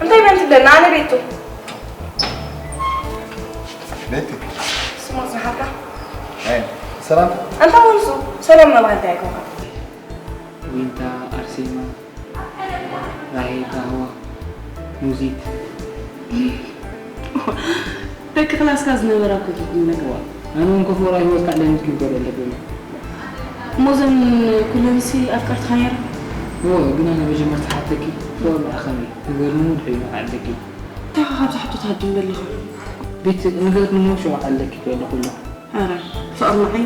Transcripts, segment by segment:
እንታይ በል ትብለና? ኣነ ቤቱ። ቤቲ። ስሙ ዝሓፍራ። ኣይ፣ ሰላም። ኣንታ ወንሱ ሰላም መባል እንታይ ኣይኮንካ? ዊንታ፣ ኣርሴማ፣ ራሄል፣ ራህዋ፣ ሙዚት። ደቂ ክላስካ ዝነበራ እኮ ትብለካ። ኣነ እውን ኮፎራ ህይወት ካዕለኒ ትግበር ኣለብኒ። እሞ እዘን ኩለንሲ ኣፍቀርትኻ ነይረን? እወ፣ ግን ኣነ መጀመርታ ሓተኪ፣ እወ፣ ብኣኸመይ? ንገርኒ፣ ድሕሪኡ ንዓደኪ። እንታይ ኢኻ ካብዚ ሕቶ ትሃድም ዘለኻ? ቤት ንገርኒ፣ እሞ ሽዑ ዓለኪ ክበለኹ ኣለኹ። ኧረ፣ ፍቕሪ ንዓይ፣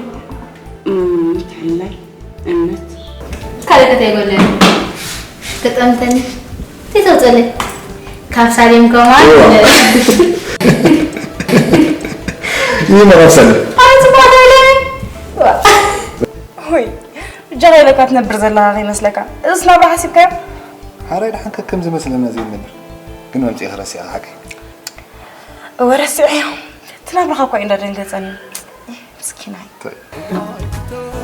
እም፣ ምትሕልላይ፣ እምነት። ካልእ ከተይጎለኒ። ተጠምተኒ። ተተውፀለይ። ካብ ሳሌም ከማን እዋ። ይህ ነው መሰለህ። ኣረ፣ ጽቡቕ ኣይኮነን። ዋ። ሆይ፣ ብጃኻ ኢለካ ትነብር ዘለኻ ከይመስለካ። እዝስ ናብራ ሓሲብካዮ? ሓራይ ደሓን ከከም ዝመስለና ዘይንነብር። ግን መምጽኢኺ ረሲዕኺ ሓቀይ። እወ ረሲዐዮ። እቲ ናብራኻ እኳ እዩ እንዳደንገጸኒ። ምስኪናይ።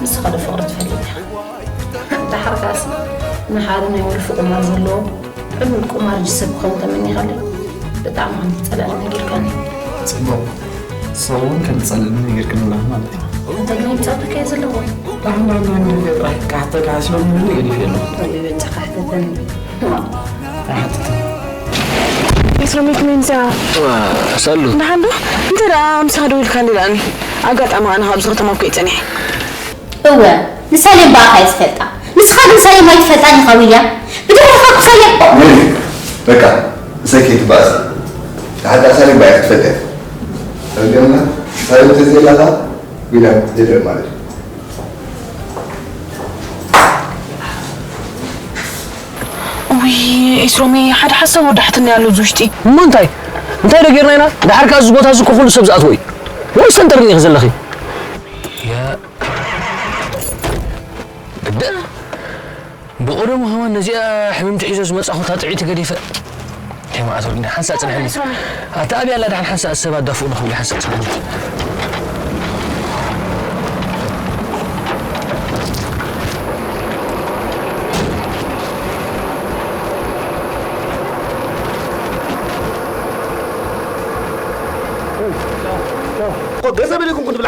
ንስኻ ዶ ፍቕሪ ትፈልጥ ኢኻ? ደሓር ከኣስ ንሓደ ናይ ወልፊ ቁማር ዘለዎ ዕሉል ቁማር ሰብ ክኸውን ተመኒኻለይ። ብጣዕሚ ከም ትጸልኣኒ ነጊርካኒ። ጽቡቕ። ንሳ እውን ከም ትጸልኣኒ ነጊርክኒ ኣለኺ ማለት እዩ። እንታይ ግን ይጻወተካ እየ ዘለኹ? ዳሕን ዳሕን ዳሕን ገለ ጥራይ ክሓተካ ሓሲበ እሞ ገዲፈ ኣለኹ። ወይ በጃኻ ሕተተኒ። ኣይሓትትን። ኤፍረመይ ከመይ ምጽኣ? ዋ፣ ሳሉ። ደሓን ዶ? እንተ ደኣ ምሳኻ ደዊልካኒ ደኣኒ። ኣጋጣሚ ኣነ ካብዚ ከተማ እኮ እየ ጸኒሐ። እወ፣ ንሳሌም ብኣኻ እየ ዝፈልጣ። ንስኻ ግን ሳሌም ኣይትፈልጣን ኢኻ ዊልያም። ብድሕሪኻ እኮ ሳሌም። ሜሪ፣ በቃ፣ ንሰኪ ትበኣሲ። ደሓር ከኣ ሳሌም ብኣይ ክትፈልጥያ። ጸገምና፣ ሳሌም ተዘየላኻ፣ ዊልያም የለን ማለት እዩ። ውይ፣ ኤስሮሚ፣ ሓደ ሓሳብ ወዳሕትኒ ኣሎ እዚ ውሽጢ። እሞ እንታይ? እንታይ ዶ ጌርና ኢና? ደሓር ከኣ እዚ ቦታ እዚ እኮ ኩሉ ሰብ ዝኣትዎ እዩ። ወይስ ተንጠርኒኺ ዘለኺ? ያ፣ ግደ፣ ብቐደሙ ከማን ነዚኣ ሕምምቲ ሒዞ ዝመጻኹ እታ ጥዕይቲ ገዲፈ። እንታይ መዓት ወርዲ ሓንሳእ ጽንሐኒ። ኣታ ኣብያ ኣላ ደሓን ሓንሳእ ሰብ ኣዳፍኡ ንኽብል ሓንሳእ ጽንሐኒ። ገንዘብ ኢልኩም ክትብላ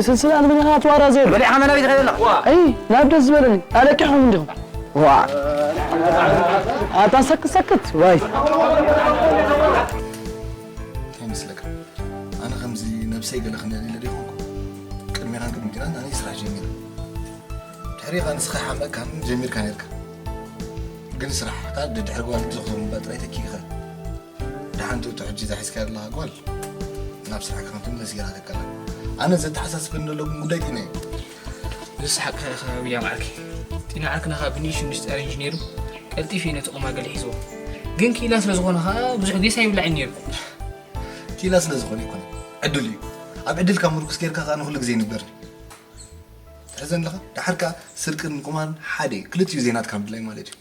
ስልስላ ኣልበኒኻ ትዋራ ዜር በሊዕኻ መናቢት ኸይደላ። ኣይ ናብ ደስ ዝበለኒ ኣለቂሕኩም እንዲኹም። ዋ። ኣታ ሰክት ሰክት ዋይ። እንታይ ይመስለካ? ኣነ ከምዚ ነብሰይ ገለ ክንደል ኢለ ዶ ይኾንኩ? ቅድሜኻን ቅድሚ ዲናን ኣነ ስራሕ ጀሚረ። ድሕሪኻ ንስኻ ሓመቅካን ጀሚርካ ነርካ። ግን ስራሕካ ድድሕሪ ጓል ብዘኽተሩ ምባል ጥራይ ተኪኢኻ። ደሓን ትእቱ ሕጂ እዛ ሒዝካያ ዘለኻ ጓል ናብ ስራሕካ ከም ትምለስ ገይራትካ ኣላ። ኣነ ዘተሓሳስበኒ ዘሎ ግን ጉዳይ ጢና እዩ። ንስኻ ሓቅኻ ኢኻ ዊልያም ዓርከይ። ጢና ዓርክና ኸኣ ብንእሽቱ ንእሽቶ ኣሬንጅ ነይሩ፣ ቀልጢፉ እዩ ነቲ ቁማር ገለ ሒዝዎ። ግን ክኢላ ስለ ዝኾነ ኸኣ ብዙሕ ግዜስ ኣይብላዕን ነይሩ። ክኢላ ስለ ዝኾነ ኣይኮነን፣ ዕድል እዩ። ኣብ ዕድልካ ምርኩስ ጌርካ ኸኣ ንኹሉ ግዜ ይንበር። ትሕዘኒ ኣለኻ? ደሓር ከኣ ስርቅን ቁማርን ሓደ እዩ። ክልቲኡ ዘይናትካ ምድላይ ማለት እዩ።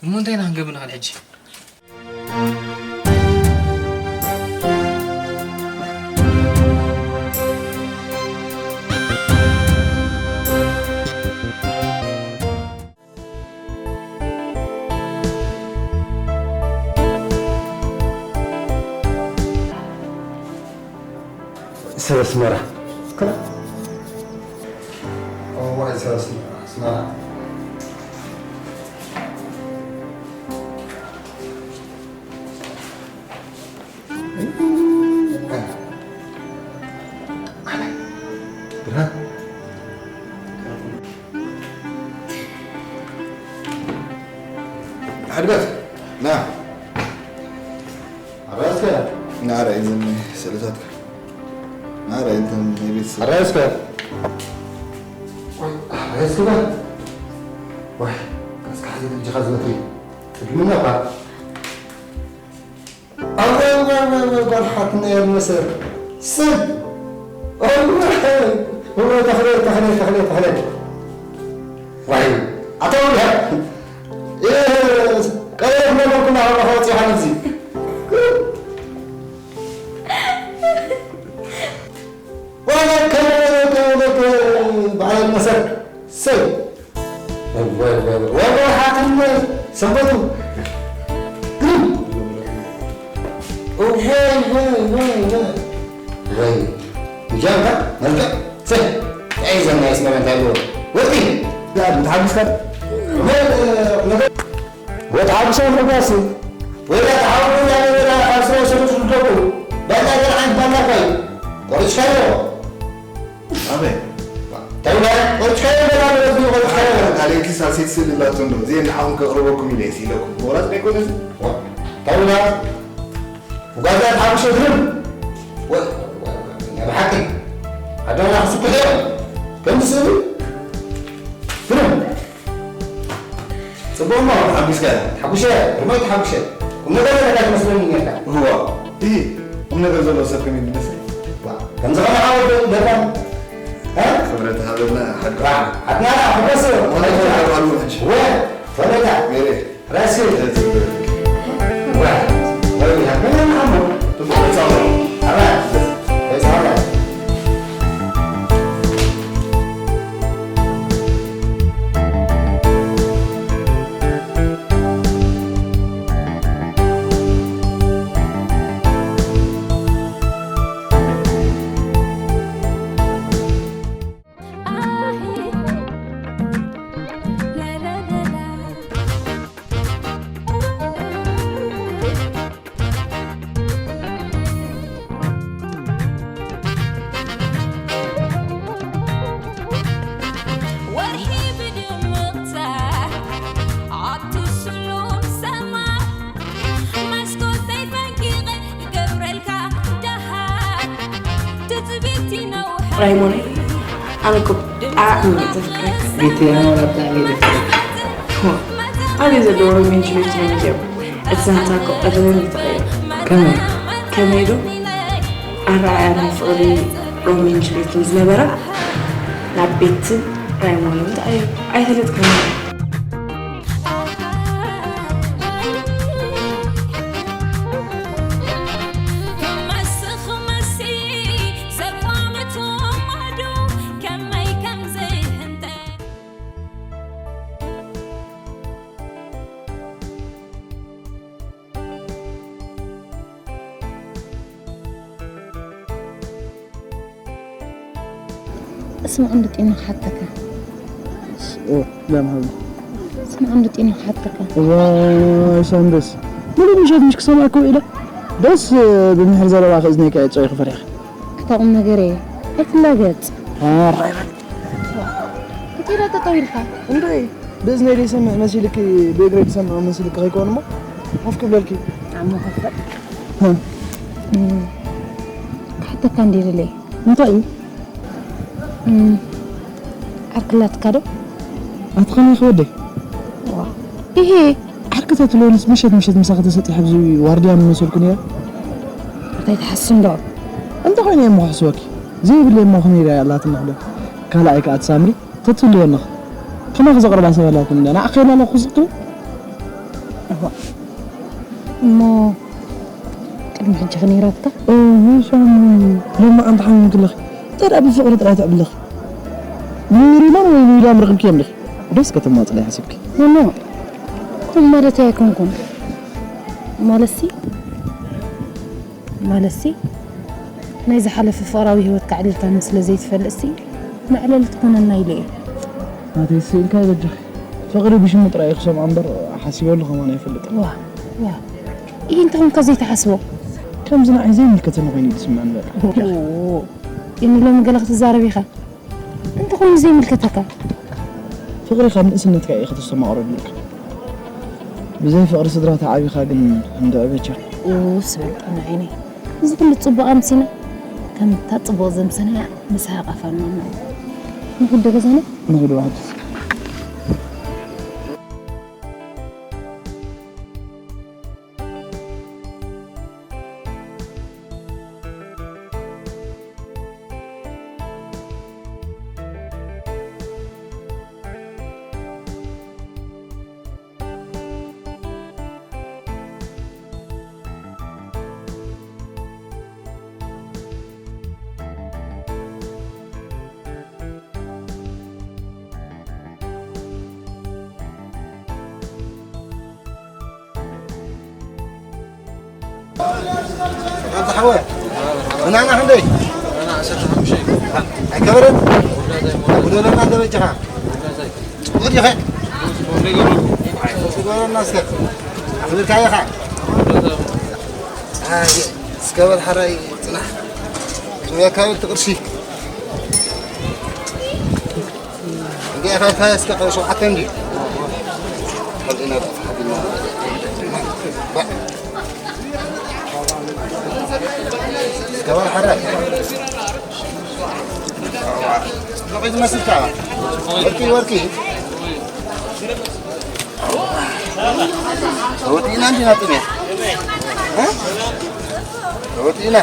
እሞ እንታይ ኢና ክንገብር ንኽእል ሕጂ? ሰብ ኣስመራ። እዋይ፣ ሰብ ኣስመራ፣ ኣስመራ። ብርሃን። ሕድገት፣ ና። ኣራስከ? ና፣ ርኣይ እዘን ስእልታትካ። ና፣ ርኣይ እተን ናይ ቤተሰብ። ኣራስከ? ወይ፣ ኣራስከ? ወይ፣ እስከ ሓዚ እጅኻ ዝበትሪ። ትግርኛ እኳ። ኣወ፣ ኣወ፣ ኣወ፣ ኣወ፣ ጓል ሓትነይ ኣልመሰ። ስም። ኣወ፣ ኣወ፣ ተኽለ፣ ተኽለ፣ ተኽለ፣ ተኽለ። ዋይ፣ ኣታ ወልደ። እ፣ ቀለበት ነበርኩ እናበልኩ ወፂኻ ነዚ። ዋላ ከም ሰብ ሰብ ወይ ወይ ወይ ወይ ሓክም ሰንበቱ ግርም ወይ ወይ ወይ ወይ ወይ ጃንካ መልካ ሰብ ኣይ ዘና ይስመረን ታይሎ ወዲ ዳ ብትሓግስካ ወይ ነገር ወተሓጉሰ ንርጋሲ ወላ ተሓውሩ ላበላ ካብ ስራ ሰሩ ዝደቁ ባላ ገርዓን ባላ ኳይ ቆርጭካዮ ኣበይ ተውላ ቆርጭካዮ በላ በላ ቆርጭካዮ ኣሌክስ ኣሴት ስልላቶ እንዶ ዜን ሓውን ከቅርበኩም ኢለ ሲለኩም ወራት ከይኮነ ተውላ ጓዛ ተሓጉሰ ድርም ወ ብሓቂ ኣዳና ክስኩሕ እዮም ከም ዝስእሉ ግርም ጽቡቕ እሞ ሓጒስካ ኢኻ። ተሓጒሰ፣ ግርማይ ተሓጒሰ። ቁም ነገር ዘለካ ትመስለኒ ኔርካ። እዋ፣ እሂ፣ ቁም ነገር ዘለዎ ሰብ ከመይ ይመስል? ዋ፣ ከምዚ ከማኻ ወዲ ገርማይ። እ? ክብረት ሃበልና፣ ሓድራ። ዋ፣ ዓድና ዳ፣ ክብረት ሰብ። ወላ ይፈልጣሉ ሕጂ። ወ፣ ፈለጣ። ሜሬ። ራሲ። ዋ፣ ወይ፣ ያ፣ ምን ነው? ጽቡቕ ጻወት። ኣባ፣ ወይ ጻወት። ወርሒ ብድምቕታ ኣብቲ ስሉም ሰማይ መስኮተይ ፈንቂቐ ይገብረልካ ደሃይ ትጽቢት ይነውሐ ራይሞን ኣነ እኮ ብጣዕሚ እየ ዘፍቅረካ። ቤተይ ኣነ ወላ ብጣዕሚ እየ ዘፍቅረካ። ኣበይ ዘለዎ ሮሜን ጁልየት እዮም እዚኦም? እቲ ዛንታ እኮ ቀደም እዩ ተቐይሩ። ከመይ? ከመይ ዶ? ኣረኣእያ ናይ ፍቕሪ ሮሜን ጁልየትን ዝነበራ ናብ ቤትን ራይሞንን ተቐይሩ። ኣይፈለጥካን። اسمع عندك إنه حتى كان. لا ما هذا. اسمع عندك إنه حتى كان. واي ساندس. ملي مشات مش كسمع كو إلى. بس بنحن زلوا أخذ إذنك أي شيء خفريخ. كتاقم نقري. أي تلاقيت. آه، رايبا. كتير تطويل خا. عندي. ብእዝነይ ደይሰምዕ መሲልኪ ብእግረይ ዝሰምዕ መሲልኪ ከይኮን እሞ ኮፍ ክብለልኪ። ዓሞ ከፈል። ክሓተካ እንዲ ደለየ። እንታይ እዩ? ዓርክላትካ ዶ? ኣትኸመይ ክወደይ? ዋ። ይሄ ዓርክታት ለውንስ ምሸት ምሸት ምሳኺ ተሰጢሐ ኣብዚ ዋርድያ ምመሰልኩ ነይረ። እንታይ ትሓስብ እንዶ? እንተ ኮይነ እየ እሞ ክሕስወኪ። ዘይብለይ እሞ ከመይ ኢላ እያ ኣላትና ዶ? ካልኣይ ከኣ ትሳምሪ? ተትህልወኒ ከማኺ ዘቕርባ ሰብ ኣላትኒ እንድያ ንዓኺ ኢላ ኣለኹ ዝኽሪ እሞ ቅድሚ ሕጂ ከ ነይራትካ? እህ ሳሚ ሎሚ ኣንቲ ሓሚምኪ ኣለኺ እንታይ ደኣ ብፍቕሪ ጥራይ ትዕብለኺ ንሪማን ወይ ንዊልያም ረኺብኪ የምልኺ ደስ ከተማፅላ ሓሲብኪ ኖ ኖ ከምኡ ማለት ኣይኮንኩን ማለትሲ ማለትሲ ናይ ዝሓለፈ ፍቕራዊ ህይወትካ ኣዕሊልካኒ ስለ ዘይትፈልጥሲ መዕለሊ ትኾነና ኢለ እየ። ናተይ ስኢልካ ይበጃኺ። ፍቕሪ ብሽሙ ጥራይ እዩ ክሰምዖ እምበር ሓሲበሉ ከማን ኣይፈልጥን። ዋ ዋ ኢሂ እንተኾንካ ዘይትሓስቦ። ከምዚ ንዓይ ዘይምልከተኒ ኮይኑ እዩ ዝስምዐኒ በቃ። ኦ፣ ኢኒ ሎሚ ገለ ክትዛረብ ኢኻ። እንተኾይኑ ዘይምልከተካ። ፍቕሪ ካብ ንእስነትካ እዩ ከተስተማቕሮ ድልካ። ብዘይ ፍቕሪ ስድራ ተዓቢኻ ግን እንድዒ በጃ። ኡስ በል ጥዑም ዓይነይ። እዚ ኩሉ ጽቡቕ ኣምሲና ከምታ ጽቡቕ ዘምሰናያ ንስሓቕ ኣፋ ንመንመን። ንኹዶ ገዛና? ንኹዶ ኣሕድስ። ኣንታ ሓወ፣ ምናና ክንደይ? ኣይከበረን? ጉደለና እንደ በጃኻ። ጽቡቕ ዲኸ? ጽቡቕ ገበረና እስከ። ዝብልካ ኢኻ። ኣየ፣ እስከ በል ሓራይ ጽናሕ። ቅድሚያ ካብ እቲ ቅርሺ። እንዴ፣ ፋይ ፋይ እስከ ሸውዓተ እንዲ። ሓዚና፣ ሓዚና። እስከ በል ሓራይ። ሎቒ ዝመስልካ? ወርቂ፣ ወርቂ። ተወዲእና እንዲና ጥሜ። እ? ተወዲእና።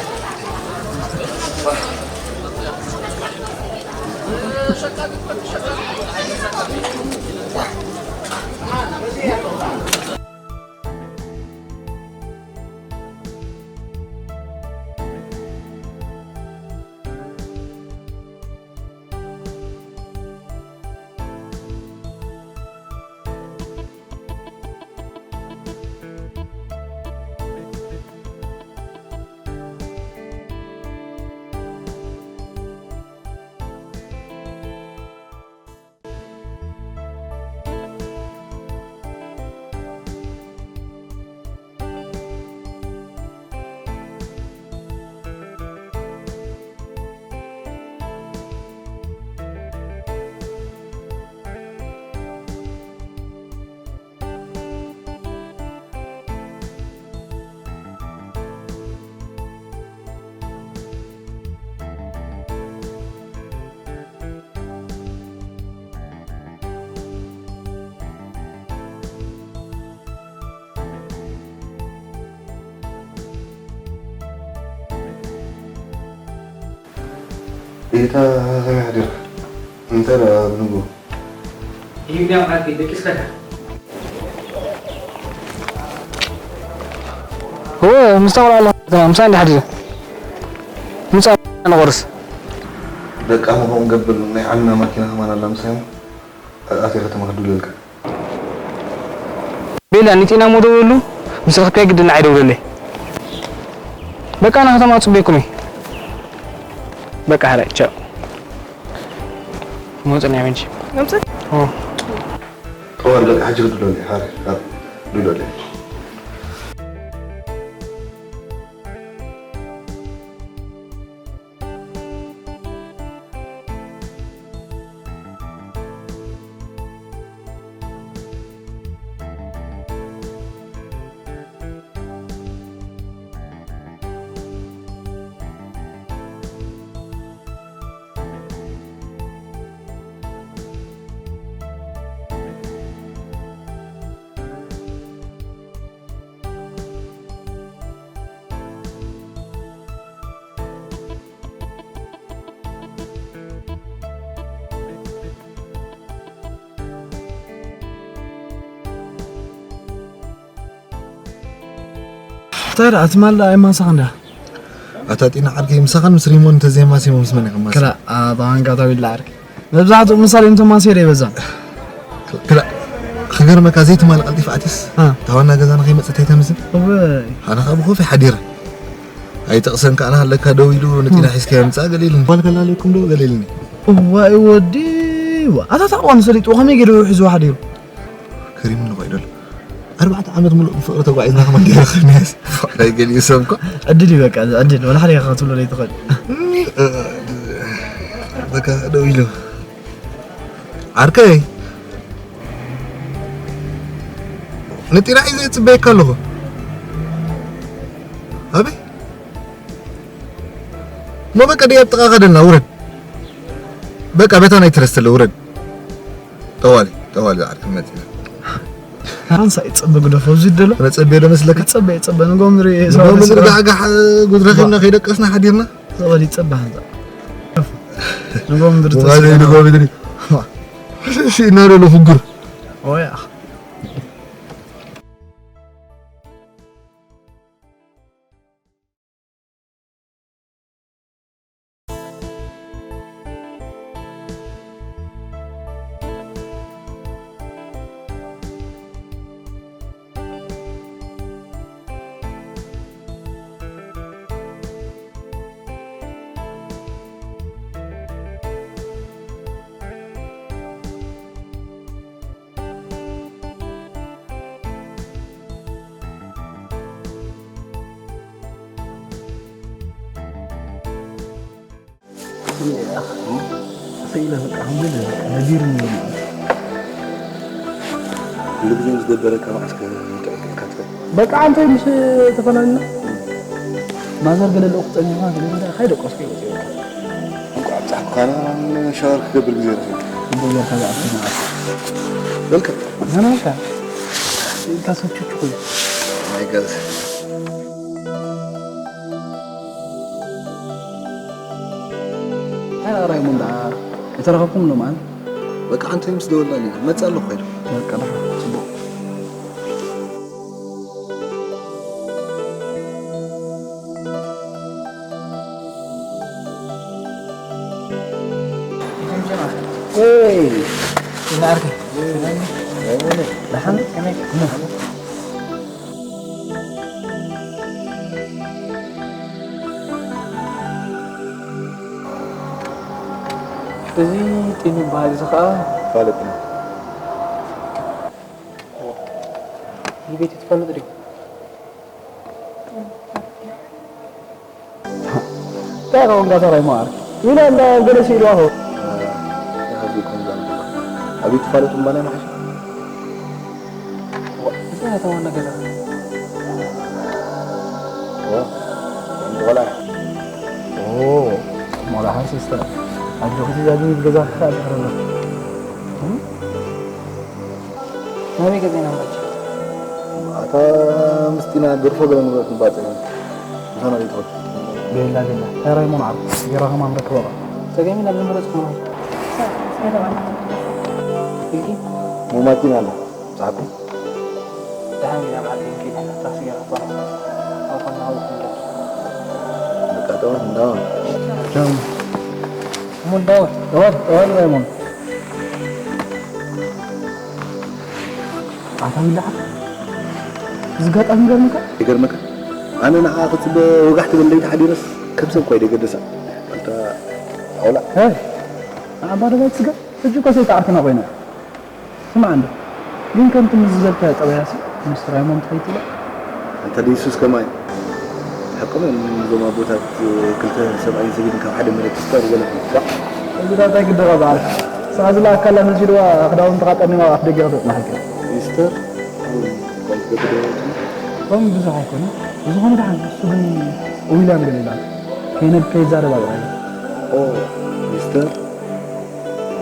ኢታ ከመይ ሓዲርካ? እንታይ ደኣ ብንግሆ? ይብዳ ዓዲ ደቂስካ ዲኻ? እወ፣ ምስ ተቆልዓ ኣለኹ። ምሳይ እንዳ ሓዲረ። ምጻ ንቆርስ። በቃ፣ ምኾን ገብል ናይ ዓልና ማኪና ከማን ኣላ ምሳይ። ኣትየ ከተማ ክድውለልካ። ቤላ፣ ንጤና ሞ ደውለሉ፣ ምስ ረኸብካዮ ግድን ንዓይ ደውለለይ። በቃ፣ ኣነ ከተማ ክጽበየኩም እየ። በቃ፣ ሕራይ፣ ቻው። ክመጽእ ናይ መንጂ። መምጽእ? ኦ። ጠዋል በቃ፣ ሕጂ ክድውለለይ፣ ሕራይ፣ ሕራይ፣ ክድውለለይ። እንታይ ደኣ፣ ትማል ደኣ ኣይማሳኻን ደኣ? ኣታ ጢና ዓርከይ፣ ምሳኻን ምስ ሪሞን እንተዘይማሲሞም ምስ መን ኢኻ ማሲ? ክላ፣ ኣታ ማንካ ታዊላ ዓርከይ። መብዛሕትኡ ምሳሌ እንተማስየ ዶ ይበዛ? ክላ፣ ክገርመካ፣ ዘይትማል ቀልጢፍ ኣትስ፣ እ። እታ ዋና ገዛና ከይመጸት ኣይተምዝን? እወይ። ኣነ ኸኣ ብኾፊ ሓዲረ። ኣይጠቕሰን ከኣ ናሃለካ ደው ኢሉ፣ ንጢና እ። ሒዝካዮ ምጻእ ገለ ኢሉኒ። ጓል ከላልየኩም ዶ ገለ ኢሉኒ። እዋይ ወዲ፣ ዋ፣ ኣታ ታቋም ሰሊጡ ከመይ ገይሩ ሒዝዎ ሓዲሩ? ከሪምኒ ኮይደሉ። ኣርባዕተ ዓመት ሙሉእ ብፍቕሪ ተጓዒዝና ከማን ገይረ ከመያስ። ናይ ገሊኡ ሰብ እኳ። ዕድል እዩ በቃ፣ እዚ ዕድል። ወላ ሓደ ኢኻ ክትብሎ ዘይትኽእል። በቃ ደው ኢሉ። ዓርከይ። ንጢና ሒዘ እጽበየካ ኣለኹ። ኣበይ? እሞ በቃ ደይ ኣብ ጥቓኻ ደልና፣ ውረድ። በቃ በታ ናይ ትረስ ተለ፣ ውረድ። ጠዋሊ፣ ጠዋሊ ዓርከይ መጺና። ሓንሳእ ይጸበ ግደፎ፣ ኣብዚ ደሎ። ነጸብዮ ዶ መስለካ? ይጸበ፣ ይጸበ፣ ንጎም ንርኢ፣ ንጎም ሰባሪ ንርኢ፣ ስጋ። ጋሕጋሕ ጉድ ረኺብና ከይደቀስና ሓዲርና። ሰባሪ ይጸበ ሓንሳእ። ንጎም ንርኢ፣ ንጎም ንርኢ። እሺ፣ እና ደሎ ፍጉር። ኦያ። ስኢለ በቃ፣ ኣሁን ግን ነጊሩኒ። ኩሉ ግዜ ምስ ደበረካ መዓስ ከ ጥዕልካ ትፈል? በቃ፣ ኣንተ ምስ ተፈላለና፣ ማዘር ገለ ኣለኹ ጸኒሕዋ፣ ገለ ገለ፣ ካይደቆስኩ ይወጽእ በቃ። እንኳዕ ኣብጻሕኩኻና፣ ሻወር ክገብር ግዜ ረኺብኩ። እንዶ ጌርካ ዝኣቱ መዓስ? በልካ። ገና በቃ። ኢልካ ሰቹቹ ኮይኑ። ማይ ጋዝ። ኣይ፣ ራይሞንዳ፣ ኣይተራኸብኩም ሎማን? በቃ፣ ኣንቶኒ ምስ ደወልና ኢና፣ መጽእ ኣለኹ ኢሉ። በቃ፣ ደሓን፣ ጽቡቕ። ኤይ፣ ይናርክ። ደሓን? ከመይ? እዚ ጢኑ ይበሃል፣ እዚ ኸኣ ፋለጥ ነው። ይቤት ትፈልጥ ድዩ? እንታይ ኸውን ጋታ ራይ መዓር? ኢለ እንዳ ገለ ስኢሉ ኣኹ። ናዚ ኮንዛ። ኣቤት ፋለጥ እምባና ማሕሽ። እንታይ ኣተዋና ገዛ? ኦ፣ ቆላ። ኦ፣ ሞላሓ ሲስተር። ኣጆኺ ትዛዝሚ ብገዛ ክኸኣል ይኽእል ኣሎ። እም? ናበይ ገዛ ኢና ንኸድ? ኣታ ምስጢና ገርፎ ገለ ንብረት ንባጽዕ። ምሳና ዘይትኸድ። ቤላ፣ ቤላ። ሄራይ ሞን ዓርኩ። ጌራ ከማን ረክበባ። ተገሚ ናብ ዝምረጽ ከማን። ኢልኪ? ሞማቲን ኣላ። ጻዕኩ። ደሓን ኢላ መዓልቲ ይምኪ ኢላ ታክሲ ገይራ ትኾና። ኣብ ጎና ሃው ክንደርስ። በቃ፣ ጠዋት እንዳዋ። ቻው። እሞ እንዳዋ። ጠዋት፣ ጠዋት ራይሞን። ኣታ ሚላሓት። እዚ ጋጣሚ ይገርመካ? ይገርመካ? ኣነ ንዓ ክጽበ ወጋሕ ትብል ለይቲ ሓዲረስ ከም ሰብ እኳ ይደገደሳ። ኣንታ ኣውላ። ሄይ፣ ንዓባ ደባይ ትስጋ? ሕጂ እኮ ሰይጣ ዓርክና ኮይና። ስማዕ እንዶ፣ ግን ከምቲ ምስ ዝበልካዮ ጠባያሲ፣ ምስ ራይሞን ትኸይድ ኢለ። ኣንታ ደይሱስ ከማይ። ሓቆም እዮም እዞም ኣቦታት፣ ክልተ ሰብኣይን ሰበይትን ካብ ሓደ መሬት ይፍጠሩ ገለ። ባዕ። እዚ ዳታ ግደባ በዓል። ሳዚ ለኣካላ መሲልዋ ክዳውንትኻ ጠኒዋ ኣፍ ደገ ክትወጽእ ናሃልከ። ሚስተር፣ ከምቲ ገድደ ወጽእ። እቶም ብዙሕ ኣይኮነ። ብዝኾነ ደሓን፣ እሱ ግን ዊልያም ገለ ይላል። ከይነብ-፣ ከይዛረባ ጥራይ። ኦ፣ ሚስተር።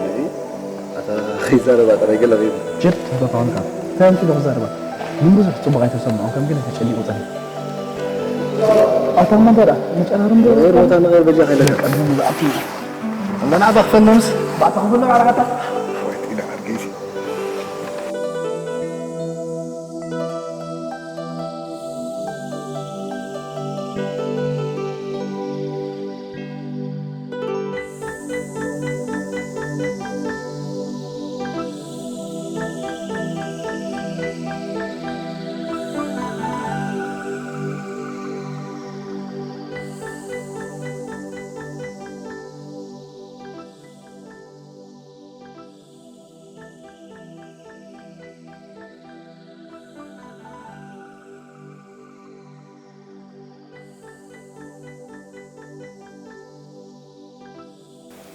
እዚ ኣታ ከይዛረባ ጥራይ ገለ ሪቡ። ጀት ተተፋንካ። እንታይ ኣምሲሉ ክዛረባ? ምን ብዙሕ ጽቡቕ ኣይተሰምዖን፣ ከም ገለ ተጨኒቑ ጸኒሑ። ኣታ እሞ እንታይ ደኣ? መጨራርም ዶ? ንቐይር ቦታ ንቐይር በጃ ከይለካ። ቀድሞ ዝኣቱ። ኣንዳ ንዓባ ክፈል ነምስ? ባዕታ ክፍሎ ዓርዓታ። ወይ ጢና ዓርገይሲ።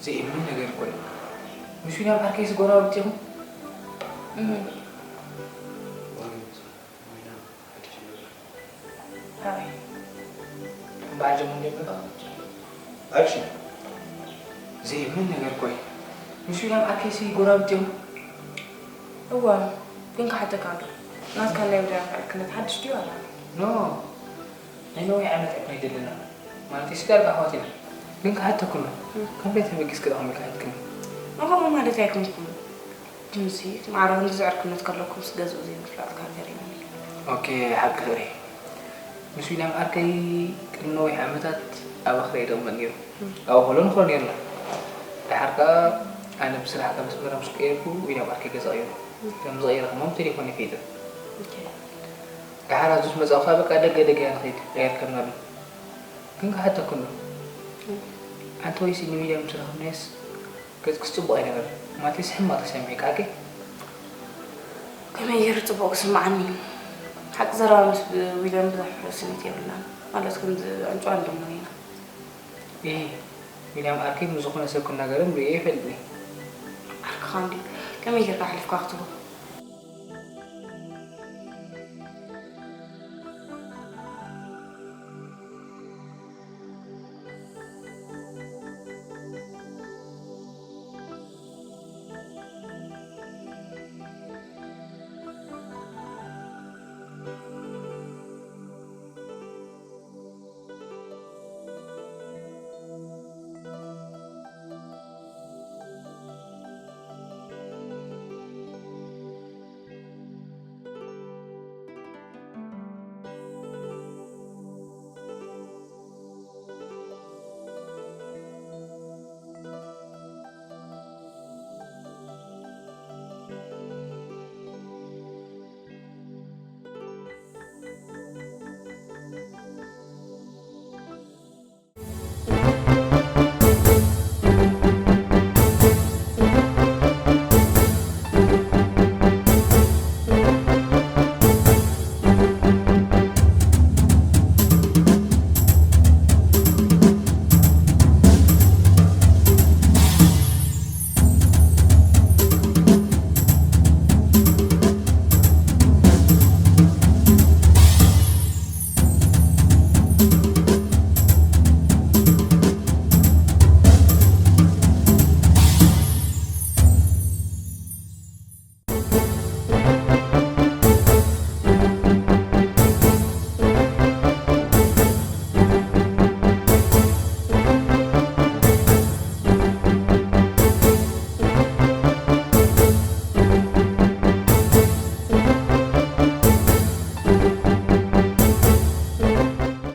ዘይእመን ነገር እኮ እዩ። ምስ ዊልያም ዓርከይስ ጎረባብቲ ኢኹም? እህ። ኣበይ? በዓል ጀሞ እንድዮም ነበር። ኣክሽን። ዘይእመን ነገር እኮ እዩ። ምስ ዊልያም ዓርከይሲ ጎረባብቲ ኢኹም? እወ፣ ግን ክሓተካ ኣሎ። ናትካ ናይ ዊልያም ዕርክነት ሓድሽ ድዩ ኣላ? ኖ፣ ናይ ነዊሕ ዓመት ዕርክነት ደለና። ማለተይሲ ዳርጋ ኣሕዋት ኢና። ግን ክሓተኩ ኣሎ። እም። ካብ ቤት ተበጊስኪ ዶ ከመይ ክሓትክኒ? ከምኡ ማለት ኣይኮንኩን። ግንሲ እቲ ማዕረ ክንድዚ ዕርክነት ከለኩምስ ገዝኡ ዘይምፍላጥካ ገሪሙኒ። ኦኬ፣ ሓቂ ፍቕሪ። ምስ ዊልያም ዓርከይ ቅድሚ ነዊሕ ዓመታት ኣባኻ ክርኢ ይደግመን ነይሩ። እም። ኣብኡ ከሎ ንኾር ነይርና። ደሓር ከኣ ኣነ ብስራሕ ካብ ኣስመራ ምስ ቀየርኩ ዊልያም ዓርከይ ገዛ ቀይሩ። እም። ከም ዝቐየረ ከማን ብቴሌፎን ይፈልጥ። ኦኬ። ደሓር ኣብዚ ምስ መጻእኩ ከኣ በቃ ደገ ደገ ኢና ንኸይድ፣ ኣይርከብናሉን። ግን ክሓተኩ ኣሎ። እም። ኣንቲ ወይሲ ንዊልያም ምስ ረኸብናዮስ ገጽክስ ጽቡቕ ኣይነበረን። ማለተይስ ሕማቕ ተሰሚዑካ ኣኬ? ከመይ ገይሩ ጽቡቕ ክስምዓኒ? ሓቂ ዘረባ ምስ ብ-፣ ዊልያም ብዙሕ ስኒት የብልናን። ማለት ከምዚ ኣንጭዋ እንደምኖ ኢና። እይ፣ ዊልያም ዓርከይ ምስ ዝኾነ ሰብ ክነጋገርን ርእየ ይፈልጥ እየ። ዓርክኻ እንዲ ከመይ ጌርካ ኣሕሊፍካ ክትህቦ?